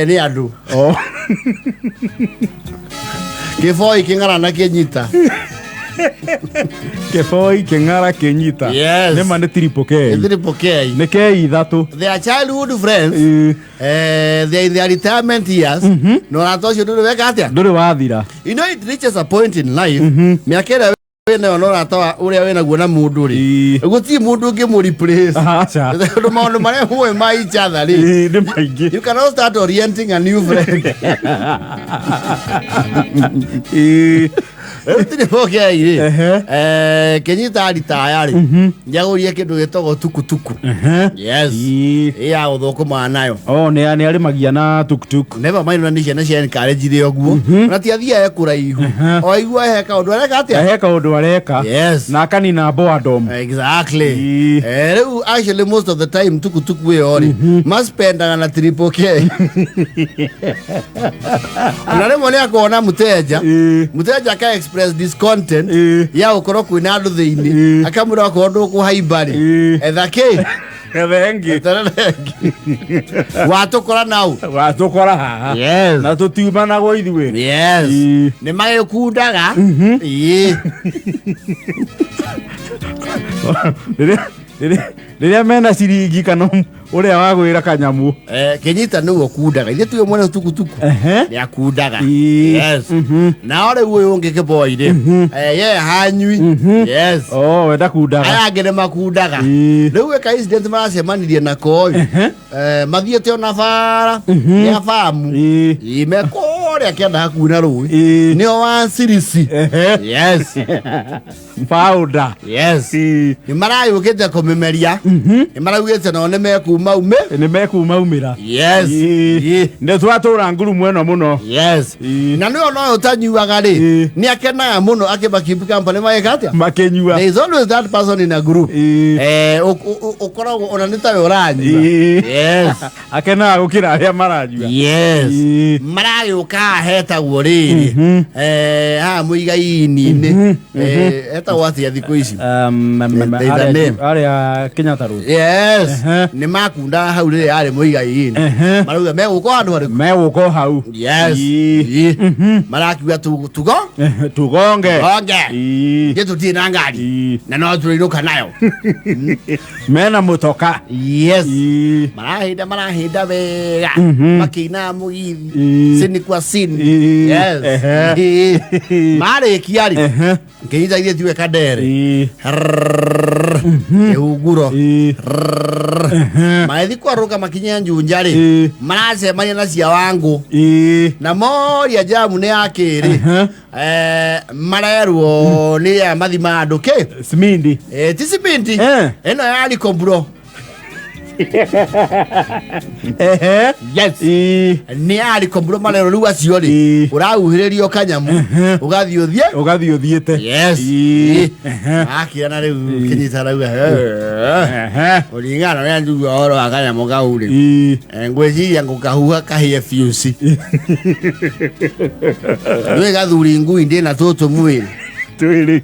Nĩ andũ. Oh. Kĩboi kĩng'ara na kĩnyita. Kĩboi kĩng'ara kĩnyita. Yes. Nĩma nĩ triple K. Nĩ triple K. Nĩ K ithatũ. They are childhood friends. They are in their retirement years. Na ũrata ũcio ndũrĩ weka atĩa? Ndũrĩ wathira. You know it reaches a point in life. Mĩaka ĩrĩa wĩnayo na ũrata ũrĩa wĩnaguo na mũndũ rĩ, gũtirĩ mũndũ ũngĩmũ replace. Aca. Tondũ maũndũ marĩa mũĩ ma each other rĩ, Ĩĩ, nĩ maingĩ. you cannot start orienting a new friend. Rĩu triple K rĩ, kĩnyita ritaya rĩ, nĩagũrire kĩndũ gĩtagwo tukutuku. Yes. Ĩ ya gũthũkũmaga nayo. Oh, nĩ arĩmagia na tuktuk. Never mind ona nĩ ciana cia encourage ire ũguo. Ona ti athiaga kũraihu. O aigua he kaũndũ areka atĩa? He kaũndũ areka. Yes. Na akanina boredom. Exactly. Ii. Rĩu actually most of the time tukutuku ĩyo rĩ, maspendaga na triple K. Na rĩmwe nĩ akona mũteja. Mũteja aka express discontent ya gũkorwo kwĩna andũ thĩinĩ. Akamwĩra okorwo ndũkũhaimba rĩ, etha kĩ? Etha ĩngĩ. Etha ĩngĩ. Watũkora nau. Watũkora haha. Yes. Na tũtiumanagwo ithuĩ. Yes. Nĩ magĩkundaga. Ĩĩ. Rĩrĩa mena ciringi kana ũrĩa wagwĩra kanyamũ. Kĩnyita nĩwe ũkundaga. Ithuĩ tuge mwene tukutuku. Nĩ akundaga. Yes. Nao rĩu ũyũ ũngĩ kĩboi rĩ. Ye hanyui. Yes. Oh, we ndakundaga. Aya angĩ nĩ makundaga. Rĩu ĩka incident maracemanirie nako ĩ. Mathiĩte ona bara ya bamu. Ĩĩ, me kũrĩa kĩanda hakuhĩ na rũĩ. Nĩo wa Sirisi. Yes. Founder. Yes. Nĩ marayũkĩte kũmĩmeria. Nĩ maraugĩte nao nĩ mekumaumĩ. Nĩ mekumaumĩra. Yes. Nĩ twatũra ngurumo ĩno mũno. Yes. Na nĩ ona ũyũ ũtanyuaga rĩ, nĩ akenaga mũno akĩmakeep company magĩka atĩa? Makĩnyua. There is always that person in a group. Ũkoragwo ona nĩ tawe ũranyua. Yes. Akenaga gũkĩra arĩa maranyua. Yes. Maragĩũka haha hetagwo rĩrĩ. Haha mũigai-inĩ. Etagwo atĩa thikũ ici? There is a name. Arĩa Kenyatta Road. Yes. Nĩ makundaga hau rĩrĩa yarĩ mũigai-inĩ. Marauga megũka handũ harĩkũ? Megũka hau. Yes. Marakiuga tugo? Tugonge. Tugonge. Ithuĩ tũtirĩ na ngari. Na no tũrĩinũka nayo. Mena mũtoka. Yes. Marahinda marahinda wega. Makĩinaga mũgithi. Sini kwa sini. Yes. Marĩkia rĩ. Ngĩnyita ithuĩ tiwe kandere. Kĩhunguro. Magĩthiĩ kwarũka makinye Njunja rĩ. Maracemania na cia Wangũ. Na moria jamu nĩ ya kĩrĩ. Marerwo nĩ ya mathima andũ kĩ? Simindi. Ti simindi. Ĩno ya rikomburo. Yes. Nĩ ya rikomburo marerwo rĩu acio rĩ. Ũrahuhĩrĩrio kanyamũ. Ũgathiĩ ũthiĩ. Ũgathiĩ ũthiĩte. Yes. Akĩra na rĩu kĩnyita rauga. Kũringana na ũrĩa njigua ũhoro wa kanyamũ kau rĩ. Ngwĩciria ngũkahuha kahĩe biũci. Nĩũĩ gathuri ngui ndĩ na tũtũ mwĩrĩ. Twĩrĩ.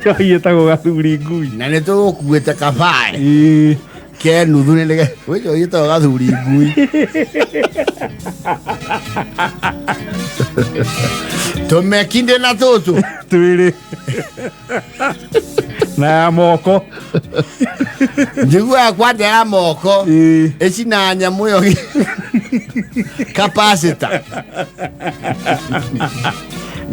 Njohi ĩtagwo gathuri ngui. Na nĩ tũgũkuĩte kabae. Ke nuthu nĩ nĩge. Gwĩ njohi ĩtagwo gathuri ngui. Tũmeki ndĩ na tũtũ. Twĩrĩ. Na ya moko. Njiguaga kwanja ya moko. Ĩcina nyamũ ĩyo kapacita.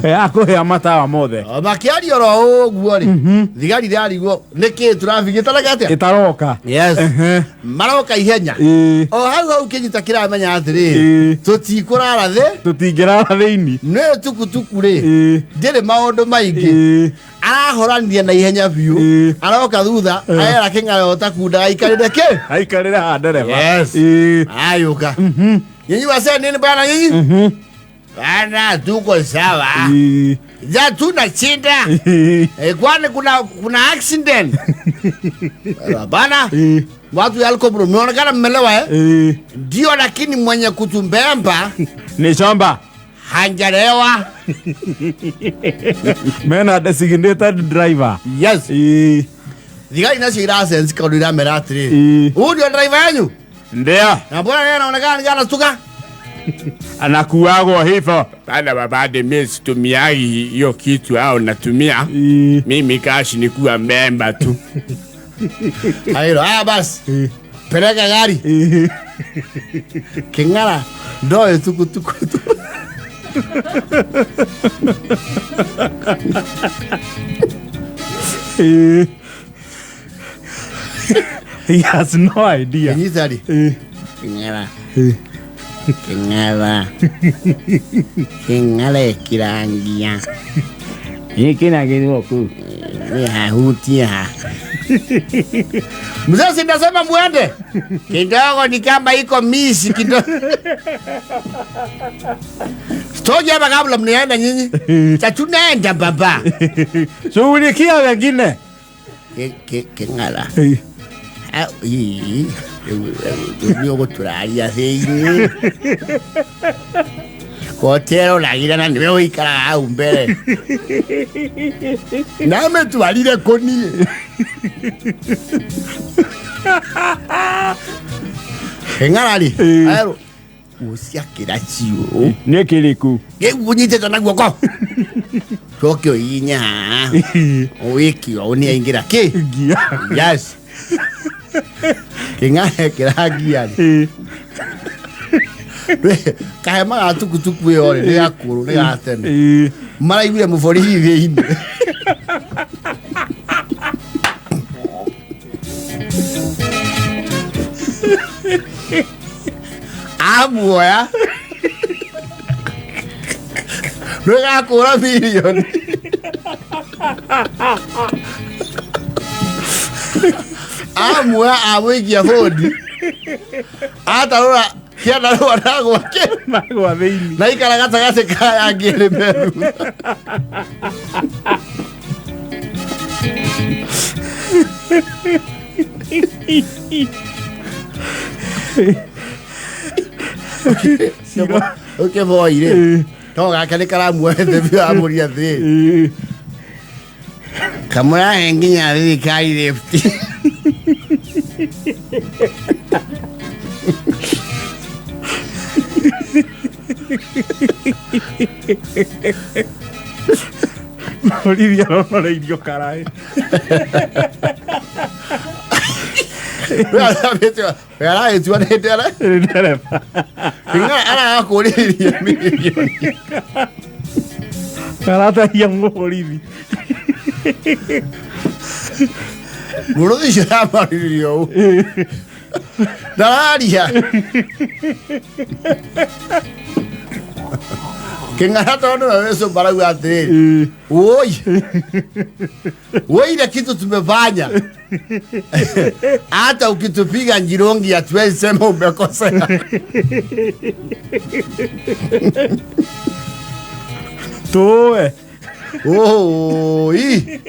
Ya kũhĩa matawa mothe. Makĩaria oro ũguo rĩ, thigari irarigwo nĩkĩ traffic ĩtareka atĩa? Ĩtaroka. Yes. Maroka ihenya. O hau hau kĩnyita kĩramenya atĩrĩrĩ, tũtikũrara thĩ. Tũtingĩrara thĩinĩ. Nĩ tukutuku rĩ, ndĩrĩ maũndũ maingĩ. Arahorania na ihenya biũ. Aroka thutha, arera kĩng'ayo ũtakunda aikarĩre kĩ? Aikarĩre ha ndereba. Yes. Ayũka. Nyinyi wasee nini bana nyinyi? Bana tuko sawa. Ja tuna shida. Kwani kuna accident? Bana. Watu ya Alcobro mmeonekana mmelewa eh? Ndio, lakini mwenye kutumbemba ni shamba hanjalewa. Mena designated driver. Yes. Thigari nacio irasense kaundu iramera atiriri. Huu ndio driver yanyu? Ndio. Na mbona yeye anaonekana ni anastuka? Anakuagwa hivyo. Bana babade, mimi situmiagi hiyo kitu au natumia. Mimi kashi ni kuwa memba tu. Hayo, haya basi. Peleka gari. King'ara ndoyo tukutuku tu. He has no idea. Kinyitari. King'ara. King'ara. King'ara ekirangia. Hiki na kidogo. Ni hahutia. Mzee, si nasema muende. Kidogo ni kama iko misi kidogo. Stoji hapa kabla mnienda nyinyi. Sasa tunaenda baba. Shughulikia wengine. King'ara. Nĩ ũgũtũraria thĩinĩ kotero ũragĩra na nĩwe ũikaraga hau mbere na mĩtwarire kũniĩ kĩng'arari aerwo gucia kĩraciũ Nĩ kĩrĩkũ? Gĩu ũnyitĩte na guoko coke ũhihinye haha ũwĩke ũũ nĩ aingĩra kĩ. Ngia. Yes, kĩng'ara kĩrangia rĩ kahema ga tukutuku ĩyo rĩ nĩ gakũrũ nĩ ga tene maraiguire mũborithi thĩinĩ amuoya ndũgakũra mirioni amuoya amũikia bũndi atarũra kĩandarũa na gwake. Magwa thĩinĩ. Na ikara gatagatĩ ka angĩ erĩ me thutha. Ũkĩboire no gake nĩ karamuoete biũ amũria atĩrĩrĩ kamũrahe nginya thirikari lift. Borithi aronoreirio karaĩ. Aragĩtua nĩ ndere. Nĩ ndereba. Aragakũrĩrĩria mirioni. Karatahia mũborithi. Mũrũthi ũcio aramarĩrĩria ũũ ndararia kĩng'ara tondũ we wĩcũmba marauga atĩrĩrĩ woi woi ile kitu tumefanya hata ukitupiga njirongi hatuwezi sema umekosea. Tũe. Oi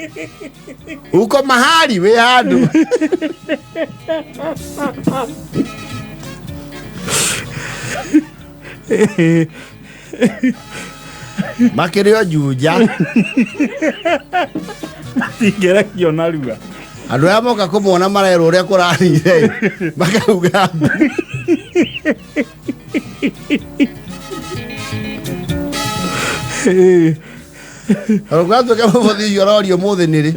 uko mahali we handu makĩrĩ o Juja. Matingĩrekio narua. Andũ arĩa moka kũmona marerwo ũrĩa kũrathire makauga mbu. Tondũ kũratuĩka mũborithi ũcio arorio ũmũthĩ nĩ rĩ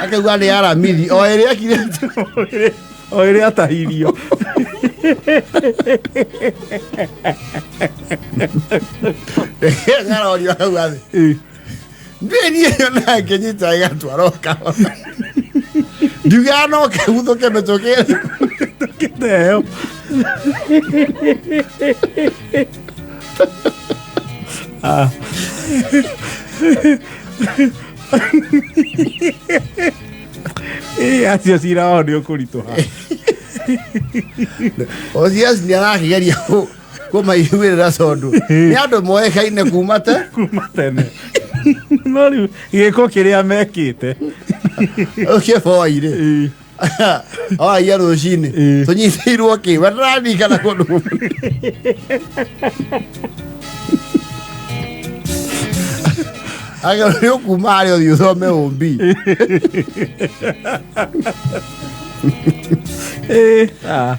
akauga nĩ aramithi o ĩrĩa akirĩte. O ĩrĩa atahirio. Arorio akauga thĩ ndĩ niĩ ĩyo na ngĩnyita ĩgatwara o kahora ndiugaga no keguthũke mĩtũkĩ. Tũkĩteo. Ah. Ĩ acio cira wao nĩ ũkũritũha. OCS nĩ arakĩgeria kũmaiguĩrĩra tondũ nĩ andũ moĩkaine kuma te kuma tene. No rĩu gĩko kĩrĩa mekĩte. Ũkĩboire oragia rũcinĩ tũnyitĩirwo kĩ we ndĩraririkana kũndũ agä nä å kuma harä å thiä å thome å mbi. Ah.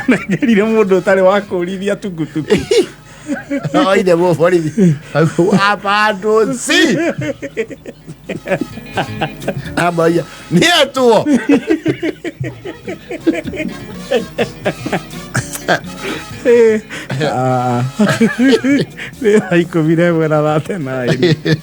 Nengerire mũndũ ũtarĩ wa kũrithia tukutuku. Oire mũborithi wabandũ si ambaia nĩetwo. Ah. Nĩ thaa 11 na 39.